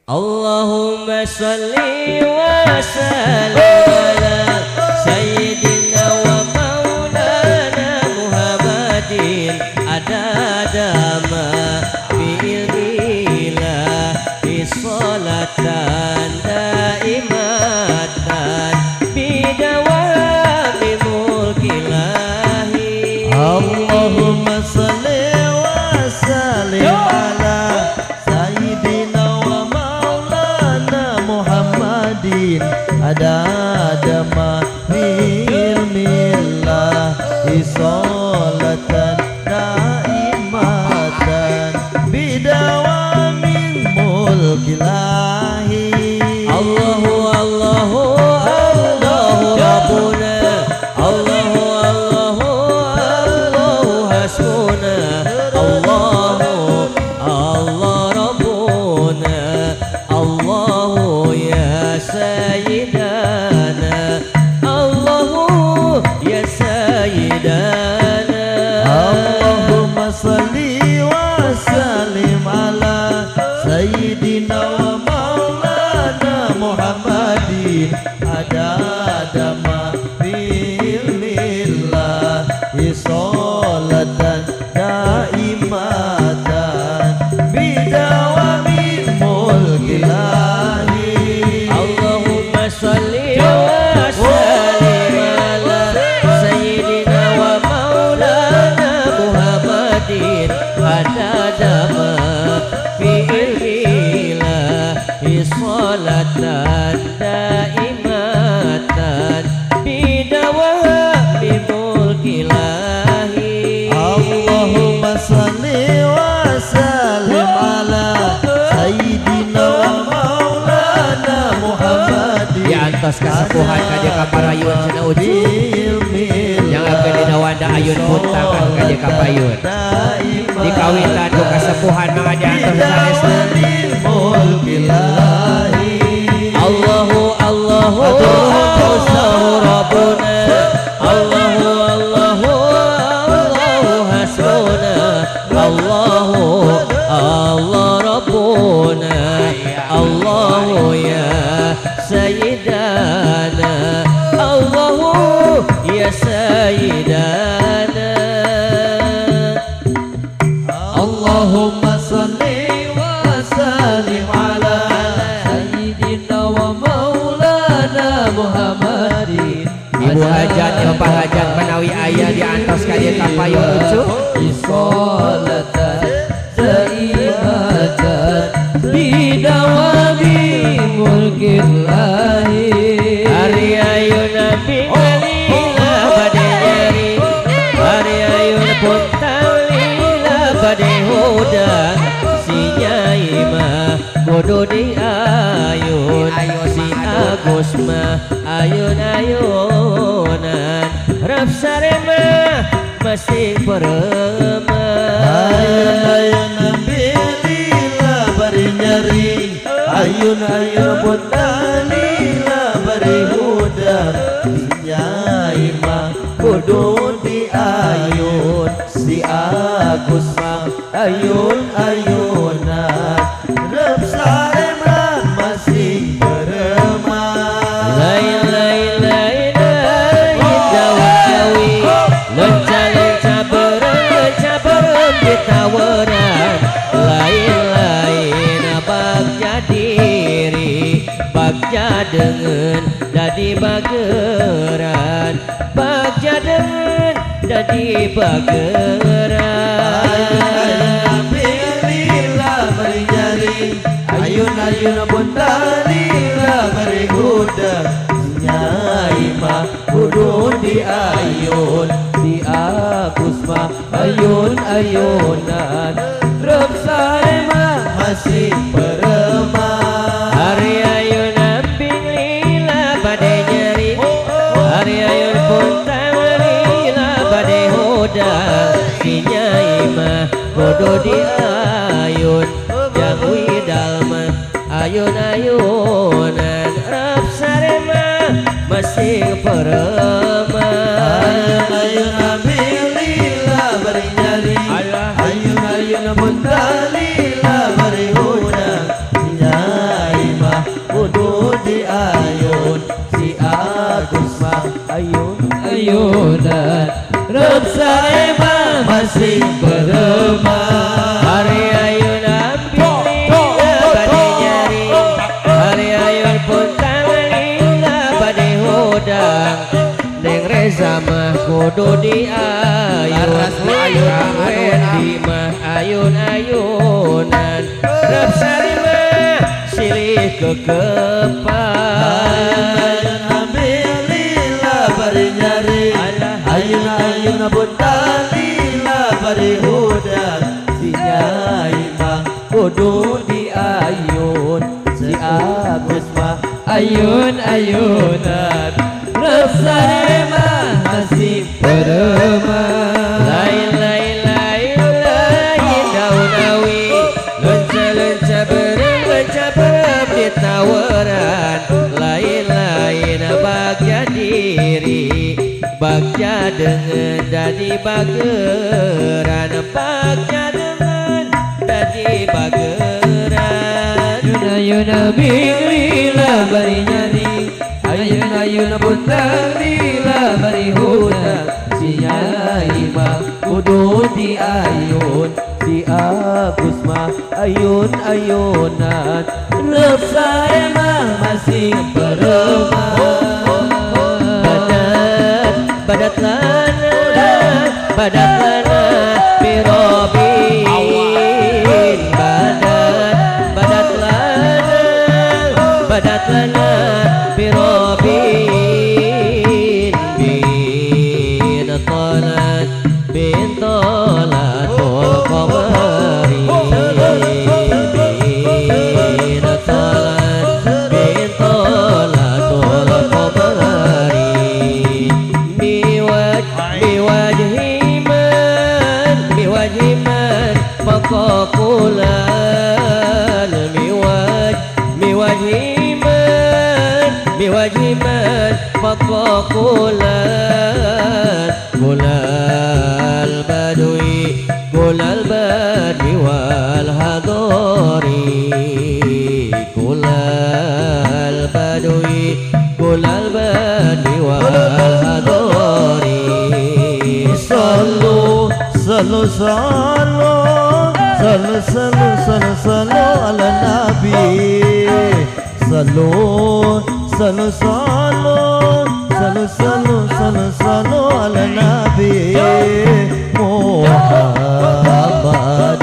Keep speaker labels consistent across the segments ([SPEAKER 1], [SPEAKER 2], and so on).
[SPEAKER 1] اللهم صل وسلم على سيدنا ومولانا محمد عدد ما في علم الله صلاة دائمة بدوام ملك الله.
[SPEAKER 2] اللهم صل وسلم على سيدنا ومولانا محمد عدد ما في علم الله صلاة دائمة بدوام ملك الله.
[SPEAKER 1] الله الله الله ربنا، الله الله الله حسبنا، الله الله ربنا، الله يا سيدنا، الله يا سيدنا.
[SPEAKER 2] اللهم صل وسلم على سيدنا ومولانا محمد عدد ما في علم الله صلاة دائمة بدوام ملك الله.
[SPEAKER 1] اللهم صل وسلم على سيدنا ومولانا محمد عدد ما في علم الله صلاة دائمة بدوام ملك الله.
[SPEAKER 2] اللهم صل وسلم على سيدنا ومولانا محمد
[SPEAKER 3] Diantos kasepuhan ka dieu kaparayun cenah, Ucu. Yang akan dina wanda ayun puntang ka dieu kapayun. Dikawitan ku kasepuhan, mangga diantos sanesna.
[SPEAKER 2] ملك الله.
[SPEAKER 1] الله الله الله ربنا، الله الله الله حسبنا، الله الله ربنا، الله يا سيدنا، الله يا سيدنا.
[SPEAKER 2] اللهم صل وسلم على سيدنا ومولانا محمد.
[SPEAKER 3] Ibu hajat, Bapak hajat manawi aya diantos ka dieu kapayun, Ucu.
[SPEAKER 2] صلاة دائمة بدوام ملك الله.
[SPEAKER 1] Ari ayun nabi lila bade nyeri, ari ayun puntang lila bade hudang, si Nyai mah kudu diayun, si Agus mah ayun-ayunan, rap sare mah masih pereman.
[SPEAKER 2] Ayun ayun nabi lila bari nyeri, ayun ayun puntang lila bari hudang, Nyai mah kudu diayun, si Agus mah ayun ayunan, rep sare mah masih pereman.
[SPEAKER 1] Lain lain lain lain jauh jawi, lenca lenca berem lenca berem ditawaran, lain lain bagja diri bagja dengan dadi bageran, bagja dengan dadi bageran.
[SPEAKER 2] Lila bari nyeri, ayun ayun puntang lila bari hudang, Nyai mah kudu diayun, si Agus mah ayun ayunan, rep sare mah masih pereman.
[SPEAKER 1] Ari ayun amping lila bade nyeri, ari ayun puntang lila bade hudang, si Nyai mah kudu diayun, jang widal mah ayun-ayunan, rap sare mah masih pereman.
[SPEAKER 2] Ayun ayun amping lila bari nyeri, ayun ayun puntang lila bari hudang, Masih beremah.
[SPEAKER 1] Hari ayun ambil lila bade nyari, hari ayun puntang lila bade hudang. Neng Reza mah kudu diayun,
[SPEAKER 3] Ayun,
[SPEAKER 1] Wendy mah ayun-ayunan. Rep Sari mah silih kekepan.
[SPEAKER 2] Ayun ambil lila bari nyari, ayun ayun buta lila bari hudang. Si Nyai mah kudu diayun, si Agus mah ayun-ayunan. Rep Sari mah masih beremah.
[SPEAKER 1] Lain lain lain lain daun awi, lenca lenca berem lenca berem ditawaran. Lain lain bagja diri, bagja dengan dadi bageran, bagja dengan dadi bageran.
[SPEAKER 2] Ayun ayun lila bari nyari, ayun ayun butang lila bari hudang. Si Nyai mah kudu diayun, si Agus mah ayun ayunan. Rep Sari mah masih beremah.
[SPEAKER 1] Badat badat lana, badat lana birobin. Badat badat lana, badat lana birobin. Bin tolat bin tolatul qamari, bin tolat bin tolatul qamari. Biwaj biwajhi man biwajhi man faqaqulan. Biwaj biwajhi man biwajhi man faqaqulan. Gulal badui gulal badwi wal hadori, gulal badui gulal badwi wal hadori.
[SPEAKER 2] Sallu sallu sallu sallu sallu sallu sallu ala nabi. Sallu sallu sallu sallu sallu sallu sallu ala nabi. Muhammad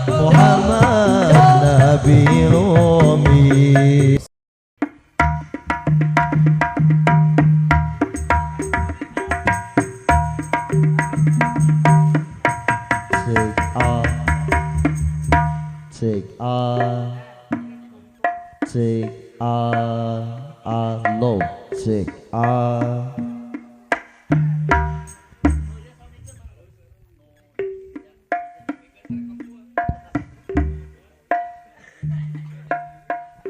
[SPEAKER 2] Muhammad Nabi Rumi. Cek A, cek A, cek A, A low, cek A.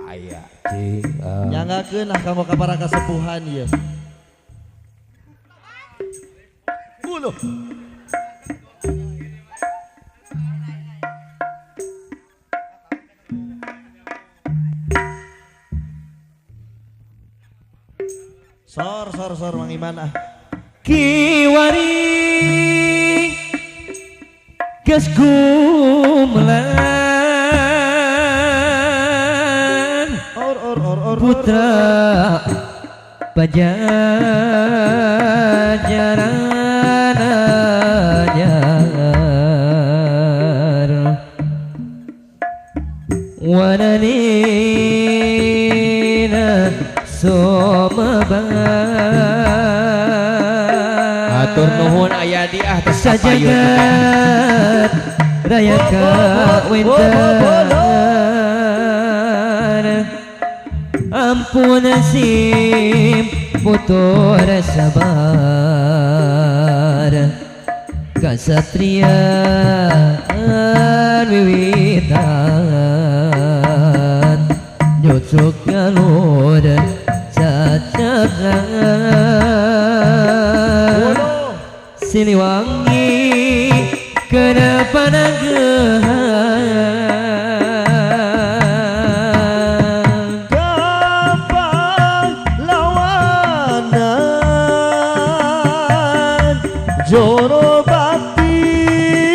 [SPEAKER 3] Aya cing.
[SPEAKER 2] Nyangakeun ah kanggo ka para kasepuhan ieu.
[SPEAKER 3] Buluh.
[SPEAKER 2] Sor sor sor Mang Iman ah.
[SPEAKER 1] Kiwari geus gumelan
[SPEAKER 2] Or or or or
[SPEAKER 1] putra pajajaran anyar wananina somabang.
[SPEAKER 3] Atur nuhun aya di ah teh kapayun.
[SPEAKER 1] Sajagat raya kawentan, ampun sim putur sabar kasatrian wiwitan nyucuk galur cacaran Siliwangi kena pananggehan
[SPEAKER 2] Gampang lawanan joro bakti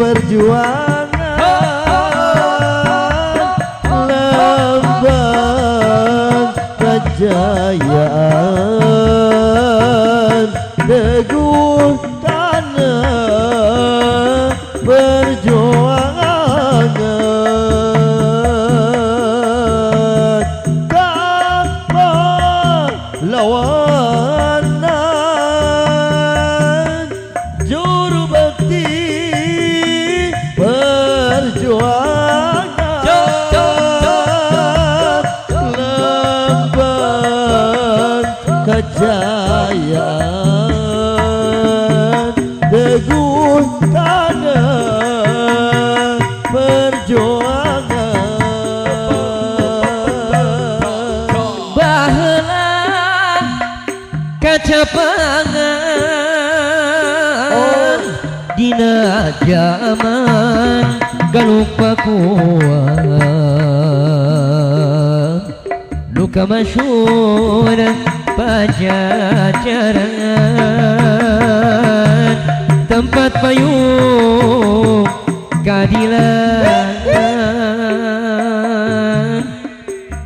[SPEAKER 2] perjuangan lambang kejayaan teguh tanah perjuangan kapahlawanan juru bakti perjuangan lambang kejayaan teguh tanah perjuangan.
[SPEAKER 1] Baheula kacapangan dina jaman Galuh Pakuan nu kamasyhur Pajajaran tempat payung keadilan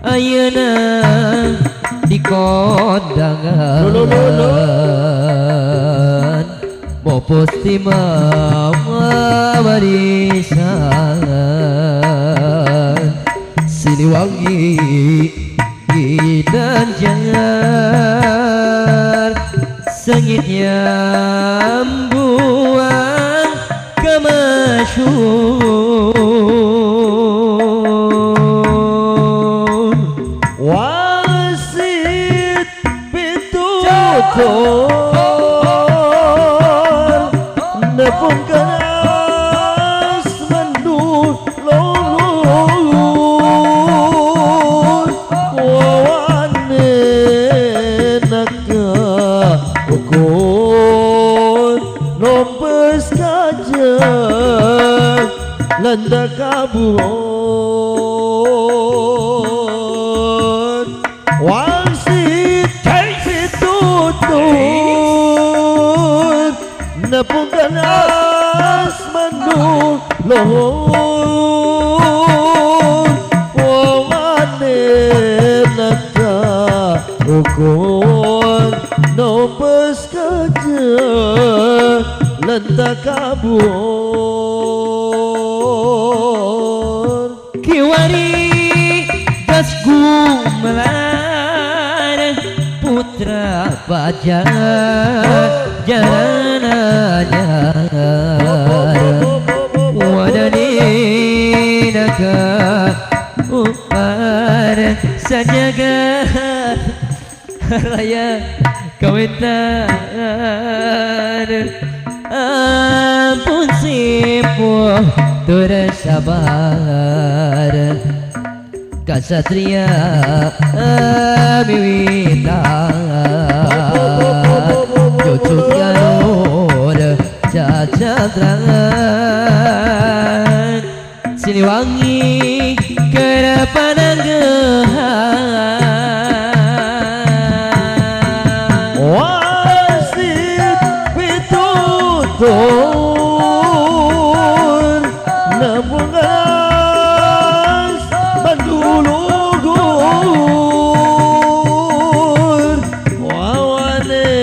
[SPEAKER 1] ayeuna di kondangan mopos ti warisan Siliwangi Ginanjar sengitnya buang kemasyhur
[SPEAKER 2] Wasit pitutur nepung keras mendulur wawane naka ukur nompes kajeng landa kabur wangsit pitutur nepung keras mendulur wawane naka ukur nompes kajeng landa kabur
[SPEAKER 1] kiwari gas gumelar putra Pajajaran anyar wadaninaka upar sajagat raya kawitan ampun sipuh tur sabar kasatria miwitan cucuk jalur cacatran Siliwangi kerepananggehan
[SPEAKER 2] Wasit pitutur nepung keras bandulugur wawane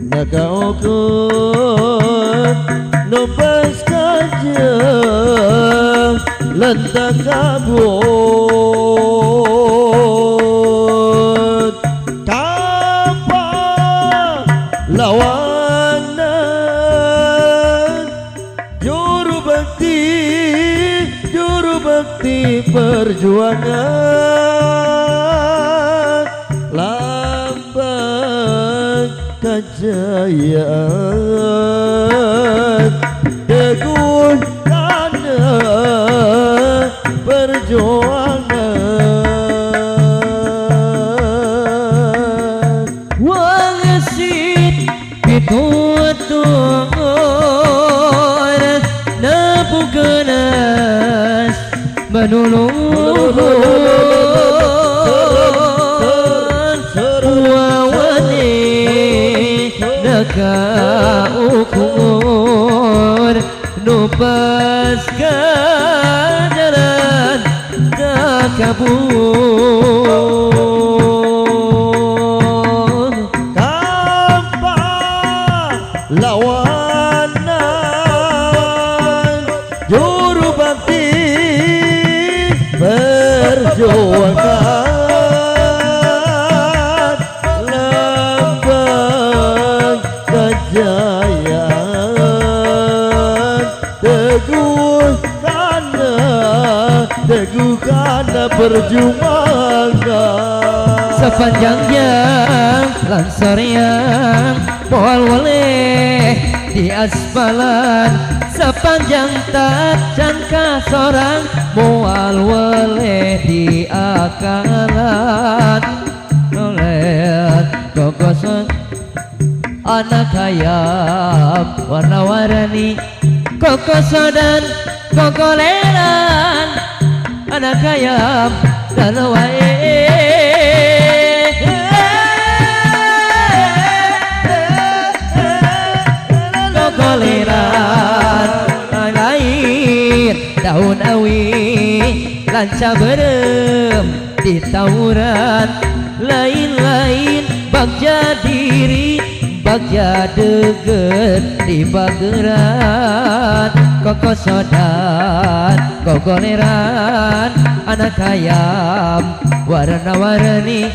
[SPEAKER 2] naka ukur numpes kajeng lentang kabut kapahlawanan juru bakti perjuangan lambang kejayaan teguh tanah perjuangan
[SPEAKER 1] wangsit pitutur napukenas manulur wawane naka ukur
[SPEAKER 2] Bebas jalan takabur
[SPEAKER 4] Tanpa lawanan juru bakti perjuangan lambang kejayaan teguh karena perjuangan
[SPEAKER 2] sepanjang jalan soreang moal weleh di aspalan sepanjang tacan kasorang moal weleh di akalan oleh kokosan anak hayam warna-warni kokosodan kokoleran anak hayam dan wae kokoleran lain daun awi lanca berem di tawuran lain-lain bagja diri bagja degen di bageran kokosodan kokoleran anak hayam warna-warni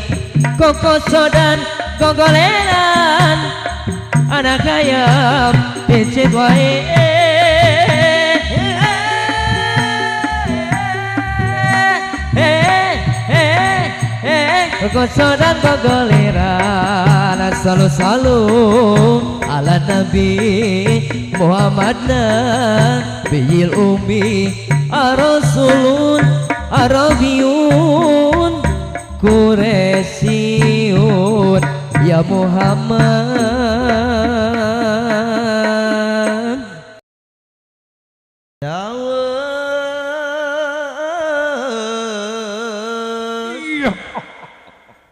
[SPEAKER 2] kokosodan kokoleran anak hayam becek wae kokosodan kokoleran salu-salu ala Nabi Muhammad nabiyil ummi arasulun arabiyun kuresiyun ya Muhammad.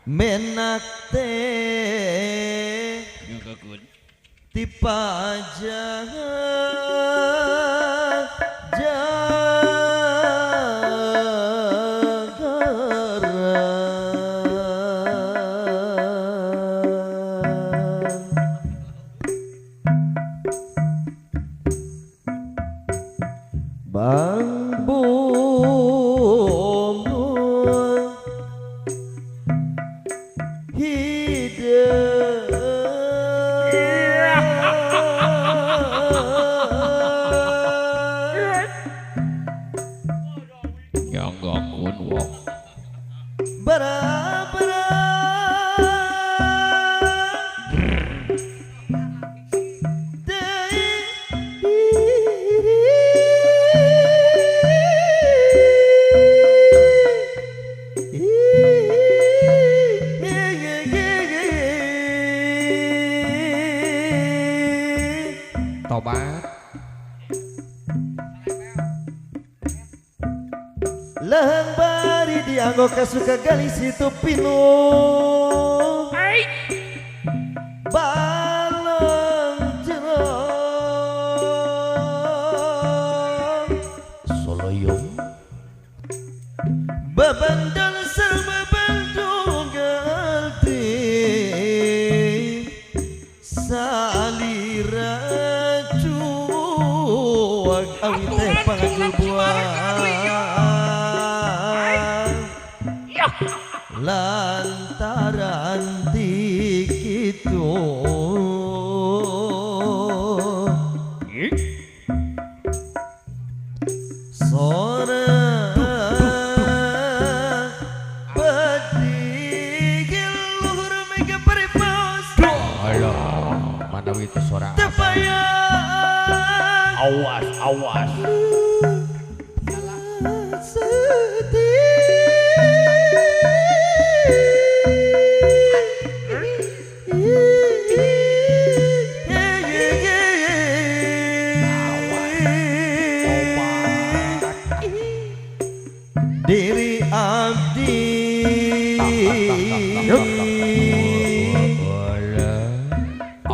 [SPEAKER 4] Menak teh ti pajang Bang Bungun hidup
[SPEAKER 3] yang gakun wong
[SPEAKER 4] bara-bara
[SPEAKER 3] tobat
[SPEAKER 4] leheng bari dianggo kasuka gali situ pinuh baleng jerong
[SPEAKER 3] soloyong
[SPEAKER 4] bebendel sareng bebendung gelti salira cuang awi teh pangajul buang lantaran ti kitu sore petigil luhur mega peripos.
[SPEAKER 3] Alah, mana itu suara
[SPEAKER 4] tepayang
[SPEAKER 3] awas awas
[SPEAKER 4] diri abdi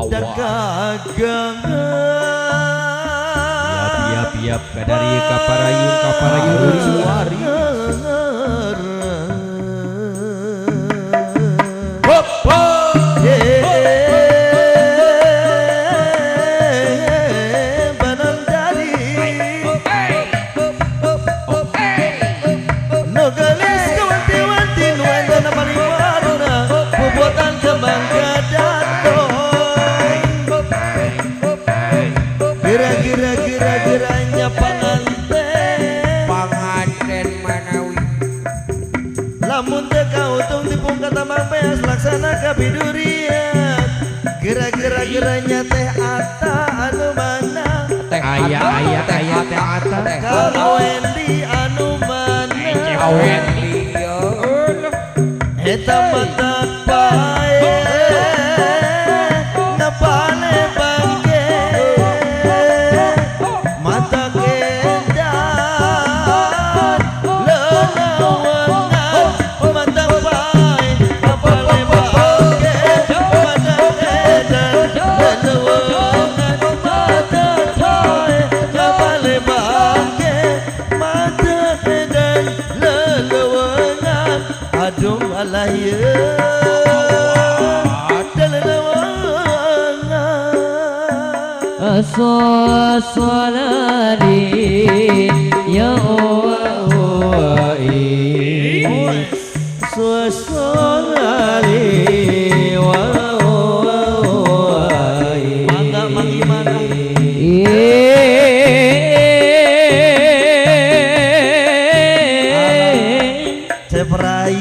[SPEAKER 4] dan kagangan.
[SPEAKER 3] Yap yap Siap kadari kaparayun kaparayun lucu.
[SPEAKER 2] Hop hop. Kira-kiranya teh Ata anu mana?
[SPEAKER 3] Teh aya aya aya teh Ata.
[SPEAKER 2] Kalau Wendy anu mana?
[SPEAKER 3] Wendy
[SPEAKER 2] eta mata pae napale bangke mata kendan lelawangan mata pae napale bangke mata kendan lelawangan mata pae napale bangke mata kendan lelawangan aduh alah ye
[SPEAKER 1] As-salali ya wa
[SPEAKER 2] as-salali wa wa mangga mangimana Ceprai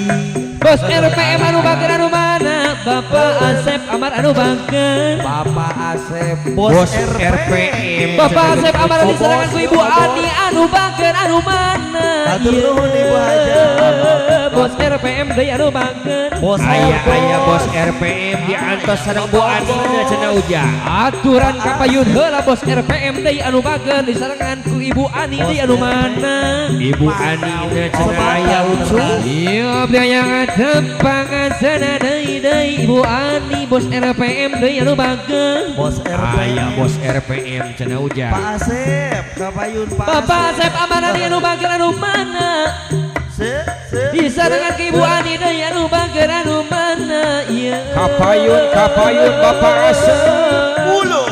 [SPEAKER 1] Bos RPM anu bager anu mana Bapak Asep Amar anu bager
[SPEAKER 3] Bapak Asep Bos RPM
[SPEAKER 1] Bapak Asep Amar diserangan ku Ibu Ani anu bager anu mana
[SPEAKER 2] Hatur nuhun Ibu Haja
[SPEAKER 1] Bos RPM deui anu bager
[SPEAKER 2] Bos
[SPEAKER 3] aya aya bos RPM diantos sareng Bu Ani cenah ujang
[SPEAKER 1] aturan kapayun heula bos RPM deui anu bager diserangan ku Ibu Ani deui anu mana
[SPEAKER 3] Ibu Ani cenah aya ucu
[SPEAKER 1] Iya abdi hayang tepangan sana deui deui Ibu Ani bos RPM deui anu bager
[SPEAKER 2] Bos RPM
[SPEAKER 3] aya bos RPM cenah ujang
[SPEAKER 2] Pak Asep kapayun Pak
[SPEAKER 1] Bapak Asep amanah deui anu bager anu mana disarengan ke Ibu Ani deui anu bager anu mana ieu
[SPEAKER 3] kapayun kapayun Bapak Asep
[SPEAKER 2] Ulo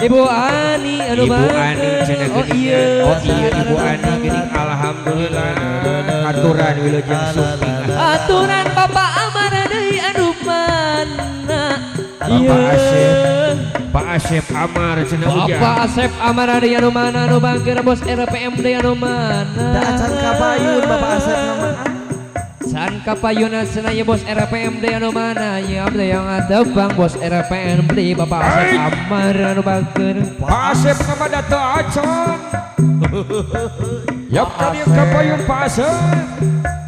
[SPEAKER 1] Ibu Ani anu
[SPEAKER 3] Ibu
[SPEAKER 1] bager
[SPEAKER 3] Ani cenah
[SPEAKER 1] oh iya
[SPEAKER 3] oh iya Ibu Ani geuning alhamdulillah aturan wilujeng sumping
[SPEAKER 1] aturan Bapak amanah deui anu mana
[SPEAKER 3] Bapak Asep Pak Asep Amar cenah ujang
[SPEAKER 1] Bapak Asep Amar deui anu mana anu bager bos RPM deui anu mana
[SPEAKER 2] Da acan kapayun Bapak Asep nama
[SPEAKER 1] San kapayuna cenah ye bos RPM deui anu mana ye abdi yang atebang bos RPM deui Bapak Asep Amar anu bager
[SPEAKER 3] Pak Asep nama data acan yap kami kapayun Pak Asep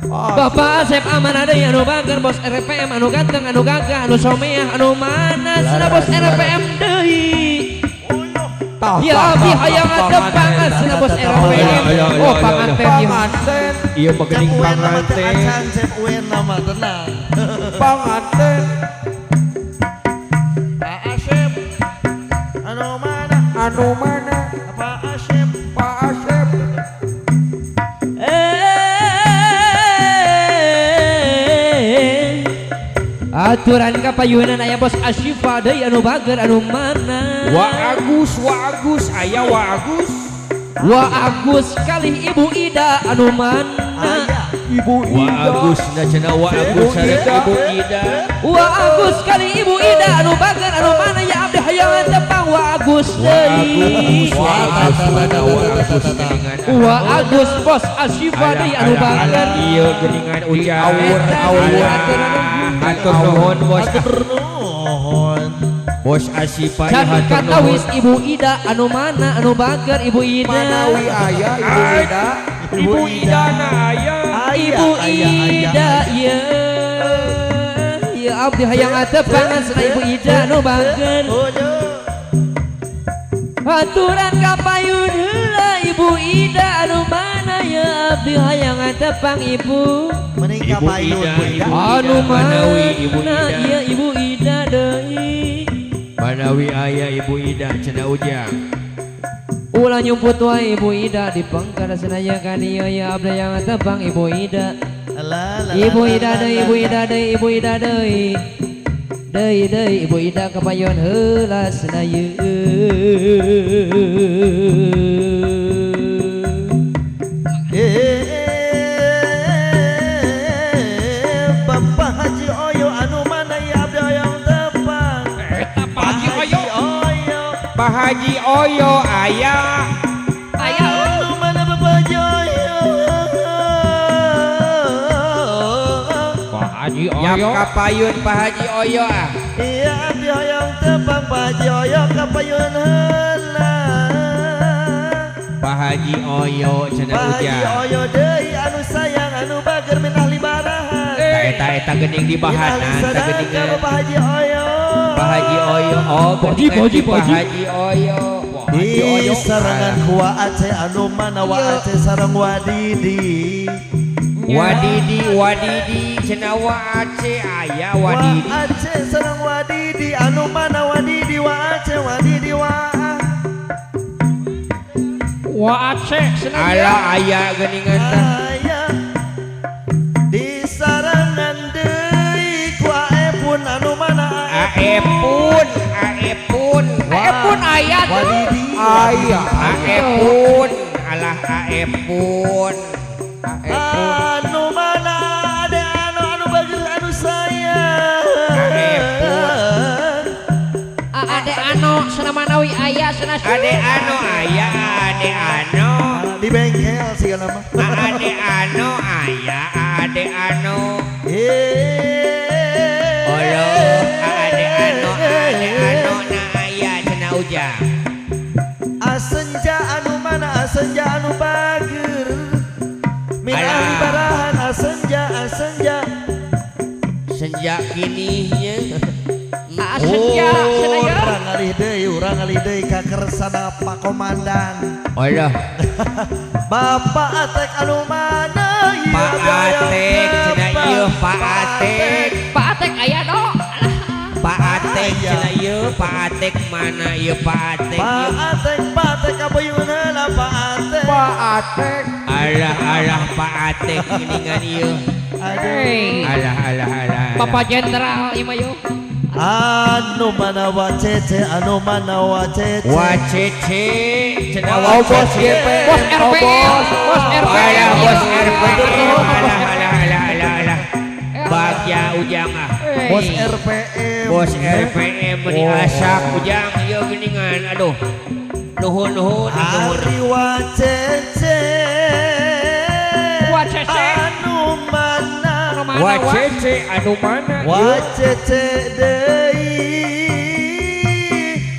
[SPEAKER 1] Bapak Asep Amar deui anu bager bos RPM anu ganteng anu gagah anu someah anu mana cenah bos RPM deui ya abdi hayang atepangan cenah bos RPM oh panganten
[SPEAKER 3] panganten ieu mah geuning panganten
[SPEAKER 2] acan cep uen nama tenang
[SPEAKER 3] panganten
[SPEAKER 2] Pak Asep anu mana
[SPEAKER 3] anu mana
[SPEAKER 2] Pak Asep
[SPEAKER 3] Pak Asep
[SPEAKER 1] aturan kapayunan aya bos Asyifa deui anu bager anu mana
[SPEAKER 3] Wa Agus Wa Agus aya Wa Agus
[SPEAKER 1] Wa Agus kalih Ibu Ida anu mana
[SPEAKER 3] Ibu Ida Wa Agus na cenah Wa Agus sareng Ibu Ida
[SPEAKER 1] Wa Agus kalih Ibu Ida anu bager anu mana ya abdi hayang tepang Wa Agus deui
[SPEAKER 3] Wa Agus mana Wa Agus geuningan
[SPEAKER 1] Wa Agus bos Asyifa deui anu bager
[SPEAKER 3] ieu geuningan ujang awur awur hatur nuhun bos
[SPEAKER 2] hatur nuhun
[SPEAKER 3] bos Asyifa
[SPEAKER 1] can
[SPEAKER 3] hatur
[SPEAKER 1] katawis
[SPEAKER 3] nuhun
[SPEAKER 1] Ibu Ida anu mana anu bager Ibu Ida
[SPEAKER 3] manawi aya Ibu Ida Ibu Ida na aya
[SPEAKER 1] Ibu Ida ye ya abdi hayang atepangan cenah Ibu Ida anu bager aturan kapayun heula Ibu Ida anu mana ya abdi hayang tepang Ibu
[SPEAKER 2] mending kapayun
[SPEAKER 1] anu
[SPEAKER 3] manawi Ibu
[SPEAKER 1] mana
[SPEAKER 3] Ida
[SPEAKER 1] ya Ibu Ida deui
[SPEAKER 3] manawi aya Ibu Ida cenah ujang
[SPEAKER 1] Ulah nyumput wae Ibu Ida di pengkar senaya ka dieu ya abdi yang tepang Ibu Ida. Ibu Ida deui, Ibu Ida deui, Ibu Ida deui. Deui deui Ibu Ida kapayon heula senaya.
[SPEAKER 4] Bapak Haji Oyo anu mana ya abdi hoyong tepang.
[SPEAKER 3] Eta Pak Haji Oyo. Pak Haji Oyo aya.
[SPEAKER 1] Aya
[SPEAKER 4] anu mana Bapak Haji Oyo.
[SPEAKER 3] Pak Haji Oyo. Yap kapayun Pak Haji Oyo ah.
[SPEAKER 4] Iya abdi hoyong tepang Pak Haji Oyo kapayun heula.
[SPEAKER 3] Pak Haji Oyo cenah
[SPEAKER 4] Pak Haji
[SPEAKER 3] ujang.
[SPEAKER 4] Oyo deui anu sayang anu bager min ahli barahan.
[SPEAKER 3] Eta eta geuning di bahanan ta geuning
[SPEAKER 4] Pak Haji Oyo.
[SPEAKER 3] Pak Haji Oyo. Oh,
[SPEAKER 1] Pak Haji, Pak Haji,
[SPEAKER 3] Pak Haji Oyo.
[SPEAKER 4] Di sarangan ku Wa Aceh anu mana Wa Aceh sareng Wadidi.
[SPEAKER 3] Wadidi Wadidi cenah Wa Aceh aya Wadidi.
[SPEAKER 4] Wa Aceh sareng Wadidi anu mana Wadidi Wa Aceh Wadidi Wa.
[SPEAKER 1] Wa Aceh cenah.
[SPEAKER 3] Ala aya geuningan tah.
[SPEAKER 4] Aya di sarangan deui ku Aepun anu mana
[SPEAKER 3] Aepun Aepun
[SPEAKER 1] Aepun aya tuh.
[SPEAKER 4] Wadidi
[SPEAKER 3] aya Aepun alah Aepun Aepun
[SPEAKER 4] anu mana ade anu anu bager anu sayang.
[SPEAKER 3] Aepun
[SPEAKER 1] Ade anu cenah manawi aya cenah.
[SPEAKER 3] Ade anu aya ade anu
[SPEAKER 4] di bengkel sih nama.
[SPEAKER 3] Ade anu aya ade anu. Olo ade anu ade anu na aya cenah ujang.
[SPEAKER 4] Asenja anu mana asenja anu bager. Min ahli barahan asenja asenja.
[SPEAKER 3] Senja kini nya.
[SPEAKER 1] Asenja cenah ya.
[SPEAKER 4] Urang ngalih deui, urang ngalih deui ka kersana Pak Komandan.
[SPEAKER 3] Alah.
[SPEAKER 4] Bapak Atek anu mana ieu?
[SPEAKER 3] Pak Atek cenah ieu Pak Atek.
[SPEAKER 1] Pak Atek aya do.
[SPEAKER 3] Pak Atek cenah ieu Pak Atek mana ieu Pak Atek.
[SPEAKER 4] Pak Atek Pak Atek kabayun heula Pak Atek.
[SPEAKER 3] Pak Atek. Alah alah Pak Atek geuningan ieu.
[SPEAKER 4] Aduh.
[SPEAKER 3] Alah alah alah.
[SPEAKER 1] Bapak Jenderal ieu mah ieu.
[SPEAKER 4] Anu mana Wa Cece anu mana Wa Cece.
[SPEAKER 3] Wa Cece cenah Wa
[SPEAKER 1] Bos
[SPEAKER 3] Cece.
[SPEAKER 1] Bos RPM, Bos RPM.
[SPEAKER 3] Alah bos RPM. Alah alah alah alah alah. Bagya ujang ah.
[SPEAKER 4] Bos RPM.
[SPEAKER 3] Bos RPM meuni asak ujang ieu geuningan aduh. Nuhun nuhun nuhun.
[SPEAKER 4] Ari Wa Cece.
[SPEAKER 1] Wa Cece
[SPEAKER 4] anu mana?
[SPEAKER 3] Wa Cece anu mana?
[SPEAKER 4] Wa Cece deui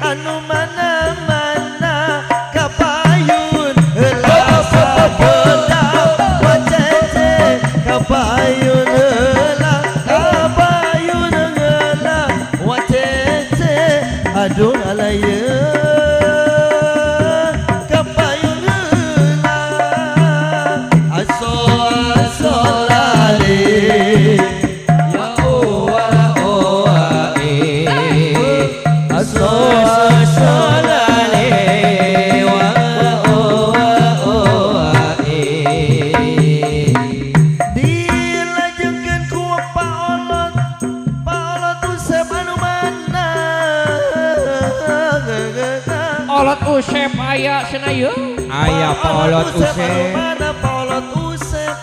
[SPEAKER 4] anu mana mana kapayun heula sakedap. Wa Cece kapayun heula kapayun heula Wa Cece aduh alayeu kapayun heula aso aso lale. Dilajengkeun ku Pak Olot, Pak Olot Usep anu mana?
[SPEAKER 1] Olot Usep aya cenah ieu.
[SPEAKER 3] Aya Pak Olot
[SPEAKER 4] anu
[SPEAKER 3] Usep.
[SPEAKER 4] mana Pak Olot Usep?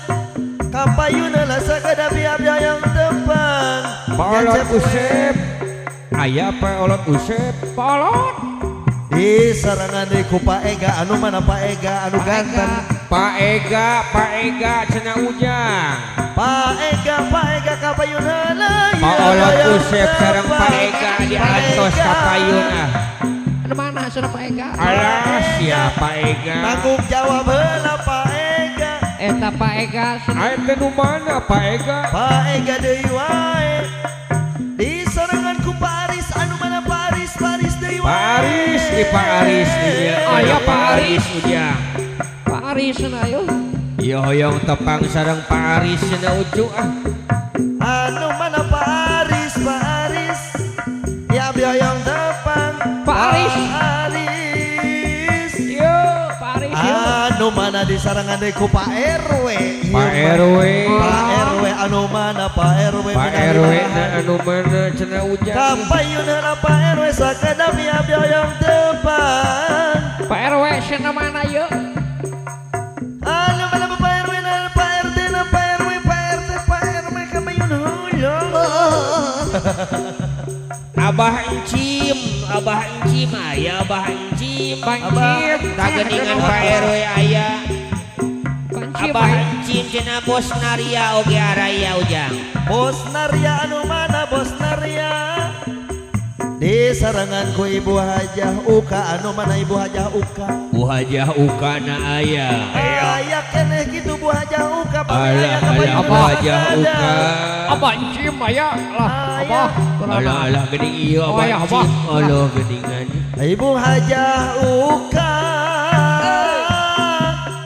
[SPEAKER 4] Kapayun heula sakedap abdi hayang tepang.
[SPEAKER 3] Pak Olot Usep. Aya Pak Olot Usep.
[SPEAKER 1] Pak Olot.
[SPEAKER 4] Di sarangan deui ku Pak Ega anu mana Pak Ega anu ganteng.
[SPEAKER 3] Pak Ega, Pak Ega cenah ujang.
[SPEAKER 4] Pak Ega, Pak Ega kapayun heula.
[SPEAKER 3] Pak Olot Usep sareng Pak Ega diantos kapayun ah.
[SPEAKER 1] Anu mana cenah Pak Ega?
[SPEAKER 3] Alah sia Pak Ega.
[SPEAKER 4] Tanggung jawab heula Pak Ega.
[SPEAKER 1] Eta Pak Ega cenah.
[SPEAKER 3] Aya teh nu mana Pak Ega?
[SPEAKER 4] Pak Ega deui wae. Di sarangan ku Pak Aris anu mana Pak Aris? Pak Aris deui wae.
[SPEAKER 3] Pak Aris, di Pak Aris ieu.
[SPEAKER 1] Aya
[SPEAKER 3] Pak Aris ujang.
[SPEAKER 1] Pak Aris cenah ieu.
[SPEAKER 3] Ieu hoyong tepang sareng Pak Aris cenah ucu ah.
[SPEAKER 4] Anu mana Pak Aris? Pak Aris. Ya abdi hoyong tepang
[SPEAKER 1] Pak Aris.
[SPEAKER 4] Pak Aris.
[SPEAKER 3] Ieu.
[SPEAKER 4] Disarangan deui ku Pak RW.
[SPEAKER 3] Pak RW.
[SPEAKER 4] Pak RW anu mana Pak RW?
[SPEAKER 3] Pak RW na anu mana cenah ujang.
[SPEAKER 4] Kapayun heula Pak RW sakedap abdi hoyong tepang.
[SPEAKER 1] Pak RW cenah mana ieu?
[SPEAKER 4] Anu mana Pak RW na Pak RT na Pak RW Pak RT Pak RW kapayun heula.
[SPEAKER 3] Abah Encim aya Abah Encim. Tageningan Pak RW aya. Abah Encim cenah Bos Naria oge araya ujang.
[SPEAKER 4] Bos Naria anu mana Bos Naria? Disarangan ku Ibu Hajah Uka anu mana Ibu Hajah Uka?
[SPEAKER 3] Bu Hajah Uka na aya.
[SPEAKER 4] Aya keneh kitu Bu Hajah Uka.
[SPEAKER 3] Alah alah Bu Hajah Uka.
[SPEAKER 1] Abah Encim aya lah abah.
[SPEAKER 3] Alah alah geuning ieu Abah Encim. Alah geuningan.
[SPEAKER 4] Ibu Hajah Uka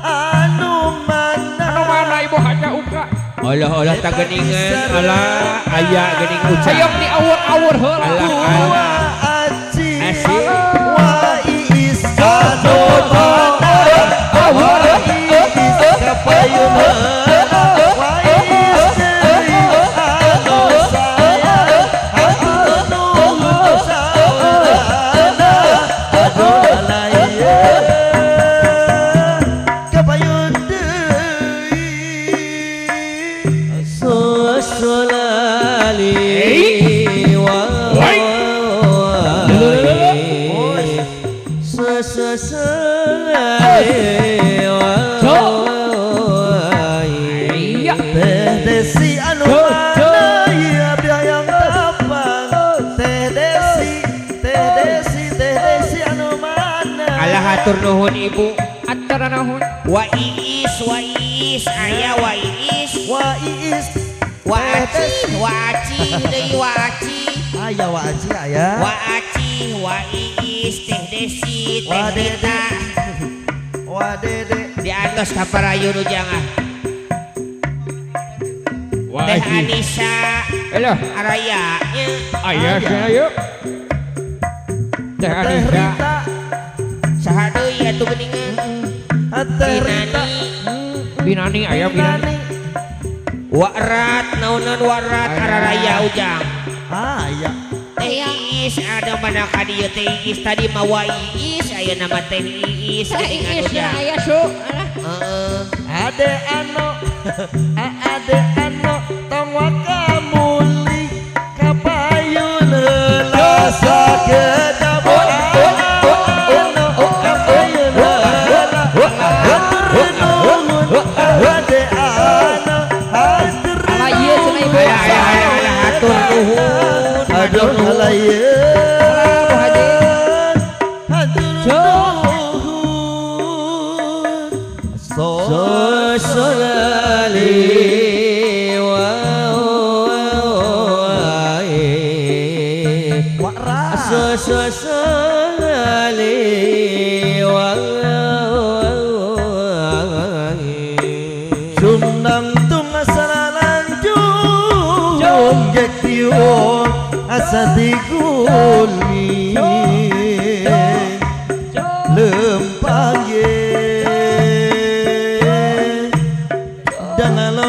[SPEAKER 4] anu mana?
[SPEAKER 1] Anu mana Ibu Hajah Uka?
[SPEAKER 3] Alah alah tageningan alah aya geuning ucap.
[SPEAKER 1] Hayang diawur-awur heula.
[SPEAKER 3] Alah alah.
[SPEAKER 4] Asik. Wa iis anu mana? Wa iis kapayun heula. Wa iis deui anu sayang. Hatur nuhun saurana. Aduh alah ieu kapayun deui.
[SPEAKER 2] Susulali wa susulali wa
[SPEAKER 4] Teh Desi anu mana ieu abdi hayang tepang. Teh Desi, Teh Desi, Teh Desi anu mana?
[SPEAKER 3] Alah hatur nuhun ibu.
[SPEAKER 1] Atur nuhun.
[SPEAKER 3] Wa iis aya wa iis.
[SPEAKER 4] Wa iis.
[SPEAKER 3] Wa aci, wa aci deui wa aci.
[SPEAKER 4] Aya wa aci aya.
[SPEAKER 3] Wa aci, wa iis, Teh Desi, Teh Rita.
[SPEAKER 4] Wa Dede.
[SPEAKER 3] Di atas kaparayun ujang ah. Teh Anissa.
[SPEAKER 1] Alah.
[SPEAKER 3] Araya nya.
[SPEAKER 1] Aya cenah ieu. Teh Anissa.
[SPEAKER 3] Saha deui atuh geuningan?
[SPEAKER 4] Teh Rita.
[SPEAKER 1] Binani aya Binani.
[SPEAKER 3] Warat naonan warat araraya ujang.
[SPEAKER 4] Aya.
[SPEAKER 3] Teh Iis ada mana ka dieu Teh Iis tadi mah wa Iis aya nama Teh Iis
[SPEAKER 1] Teh Iis aya su.
[SPEAKER 3] Heeh.
[SPEAKER 4] Ade anu ade anu tong waka muli kapayun heula sakedap anu kapayun heula hatur nuhun ade anu hatur
[SPEAKER 1] alah ieu cenah ibu
[SPEAKER 3] alah hatur nuhun
[SPEAKER 4] aduh alah ieu hatur nuhun
[SPEAKER 2] susulali wa susulali wa
[SPEAKER 4] Sumnang tung asalalanjung gek tiung asa diguli lempang ye dangal